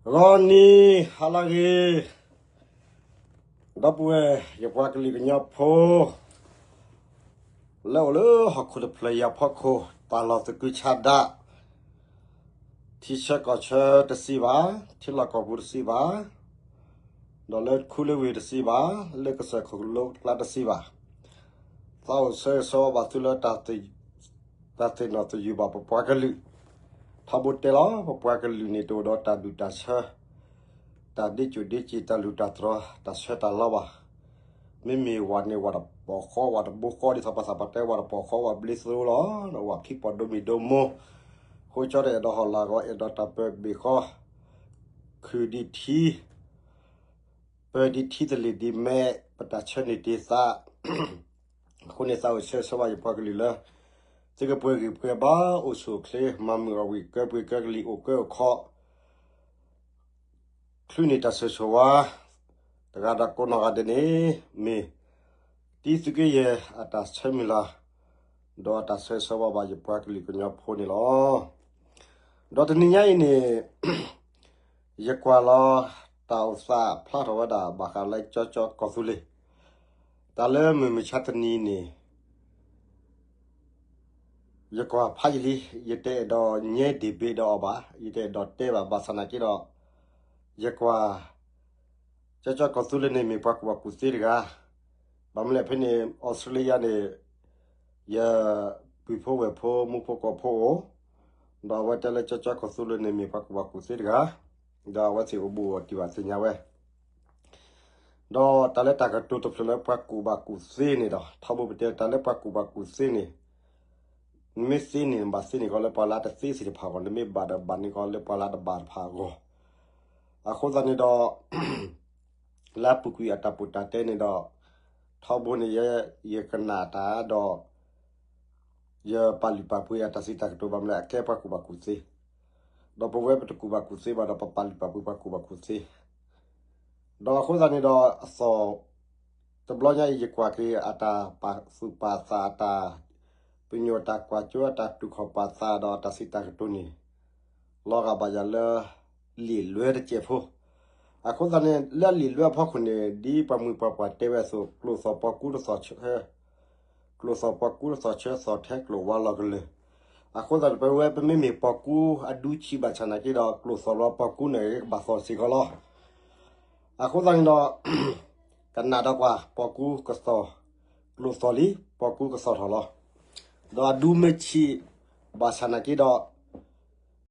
ဂီၤနံၤဟါလၢအဂ့ၤ, ဒီပုၢ်ဝဲၢ် ယပှၤကလုာ်ကညီဖိ လၢအိၣ်လၢဟီၣ်ခိၣ်တဖျၢၣ်ယၤဖီခိၣ် တၢ်လီၢ်သကုၤဆးဒး, ထံဆၢကီၢ်ဆၢတစံးဘၣ်, ထံလီၢ်ကီၢ်ပူၤတစံးဘၣ်, ဒီးလၢခူလၢဝ့ၢ်တစံးဘၣ်, လၢကစၢၢ်ခိၣ်ကလိကျါတစံးဘၣ်, သးအိၣ်ဆၢဂ့ၤဆၢဝါဘၣ်သုလၢ တၢ်သ့ၣ်နီၣ်သယုၢ်ဘၣ်ပပှၤကလုာ်, ထီဘိတဲလီၤ ပပှၤကလုာ်န့ၣ် တအိၣ်ဒီးတၢ်ဒူၣ်တၢ်ဆၢ, တၢ်ဒ့ကၠိၣ်ဒ့က့ၣ် တၢ်လူၢ်တၢ်တြီၤ တၢ်ဆၢတၢ်လီဘၣ်. မ့မ့ၢ်ဝဲန့ၣ် ဝဲတပိာ်ဃီ ဝဲတဘိဃီ ဒ်သိးပှၤသးပှၢ်တဲ ဝဲတပိာ်ဃီ ဝဲဘျ့သရိလီၤ, ဒီးဝဲဖံးပိာ်ဒိမံၤဒိမိၢ်, အဃိကၠီတအဲၣ်ဒိးဟီၣ်လာ်ဂီၤ အဲၣ်ဒိးတၢ်ပၢဘ့ၣ်ဃီ, ခုၣ်ဒံးထံ ပၢဒံးထံတလ့ၢ်ဒံးမဲ, ပတၢ်ဆၢန့ၢ်တ့ၢ်သး, အဃိန့ၣ် သးအိၣ်ဆၢဂ့ၤဆၢဝါယပှၤကလုာ်လၢ သုကပှဲၤဂံၢ်ပှဲၤဘါ အိၣ်ဆူၣ်အိၣ်ချ့ မၤမုာ်အီၣ်ဝံၣ် ကၢပှ့ၤကၢကလံၤ အိၣ်ကၢအိၣ်ခီ ချုးန့ၢ်တၢ်ဆၢဂ့ၤဆၢဝါ, တဂၤဒီးကိးနီၢ်ဂၤဒဲးန့ၣ် မ့ၢ်တံသုးက့ယဲၢ်အတၢ်ဆၢမုၢ်လၢ်, ဒီးအတၢ်ဆၢဂ့ၤဆၢဝါဘၣ်ယပှၤကလုာ်ကညီဖိန့ၣ်လီၤ. ဒီးတနံၤညါအံၤန့ၣ် ယကွၢ်လီၤတၢ်အိၣ်သးဖျါထီၣ်ဝဲဒၣ် ဘၣ်ဃးလၢကၠီကၠီကီၢ်သူလ့ၤ, တၢ်လၢမုၢ်မဆါတနံၤန့ၣ် ယကွၢ်ဖးယံာ်လံ, ယတအဲၣ်ဒိးညါ debate ဒီးအီၤဘၣ်, ယတအဲၣ်ဒိးတဲဘၣ် ဘၣ်ဆၣ်နာ်က့ဒီး ယကွၢ် ကၠီကၠီကီၢ်သူလ့ၤန့ၣ် မ့ၢ်ပှၤကူၣ်ဘၣ်ကူၣ်သ့တဂၤ, ဘၣ်မနုၤလဲၣ်ဖဲန့ၣ် အီစထြ့လယါန့ၣ် ယပုၢ်ဖိဝဲၢ်ဖိ မူဖိကီၢ်ဖိအိၣ်, ဒီးအဝဲတဲလၢကၠီကၠီကီၢ်သူလ့ၤန့ၣ် မ့ၢ်ပှၤကူၣ်ဘၣ်ကူၣ်သ့တဂၤ, ဒီးအဝဲသ့ၣ်အိၣ်ဘူးအိၣ်တံၢ်ဘၣ်သ့ၣ်ညါဝဲ ဒီးတၢ်လၢတၢ်ကတိၤတဖျၢၣ်လၢပှၤကူၣ်ဘၣ်ကူၣ်သ့န့ၣ်ဒီး ထီဘိပတဲတၢ်လၢပှၤကူၣ်ဘၣ်ကူၣ်သ့န့ၣ်, နမ့ၢ်သ့န့ၣ် နဘၣ်သ့န့ၢ်ကီးလၢပှၤလၢအတသ့သ့ၣ်တဖၣ်အဂီၢ်, နမ့ၢ်ဘၣ်ဒီးဘၣ်န့ၢ်ကီးလၢပှၤလၢအတဘၣ်တဖၣ်အဂီၢ်. အဃိသတးန့ၣ်ဒီး လၢအပူၤကွံာ်အတၢ်ပူၤတၢ်တဲန့ၣ်ဒီး ထီဘိန့ၣ် ယကနၣ်တၢ်ဒီး ယပာ်လုၢ်ပာ်ပှ့ၤအတၢ်စံးတၢ်ကတိၤ ဘၣ်မနုၤလဲၣ် အကဲပှၤကူၣ်ဘၣ်ကူၣ်သ့, ဒီးပဝဲပတကူၣ်ဘၣ်ကူၣ်သ့ဘၣ်ဒီး ပပာ်လုၢ်ပာ်ပှ့ၤပှၤကူၣ်ဘၣ်ကူၣ်သ့, ဒီးအဃိသတးန့ၣ်ဒီး အသီၣ် တဘျီညါအံၤ ယကွၢ်က့ၤအတၢ်ပာ်သူၣ်ပာ်သး အတၢ်ပညိၣ်တၢ်ကွၢ်စိ အတၢ်တူၢ်ခီၣ်ပာ်သးဒီးအတၢ်စံးတၢ်ကတိၤန့ၣ် လီၤဂာ်ဘၣ်ယၤလၢ လံာ်လွဲတစဲးဖိ. အဃိသတးန့ၣ် လၢလံာ်လွဲအဖီခိၣ်န့ၣ် ဒ်ပှၤမုၢ်ပှၤပှၢ်တဲဝဲအသိး ကျိာ်သီၣ်ပှၤကူတသီၣ်ဆၢ, ကျိာ်သီၣ်ပှၤကူတသီၣ်ဆၢ သီၣ်ထဲကျိာ်ဝါလီၤကလၢာ်. အဃိသတးန့ၣ် ပဝဲပမ့မ့ၢ်ပှၤကူအဒူဆံးဘၣ်ဆၣ်နာ်က့ဒီး ကျိာ်သီၣ်လီၤပှၤကူန့ၣ် ကဘၣ်သီၣ်စ့ၢ်ကီးလီၤ. အဃိသတးန့ၣ်ဒီး ကနၣ်ဒီးကွၢ် ပှၤကူကသီၣ်, ကျိာ်သီၣ်လံ ပှၤကူကသီၣ်ထီၣ်လီၤ. ဒီးအဒူမ့ၢ်ဆံးဘၣ်ဆၣ်နာ်က့ဒီး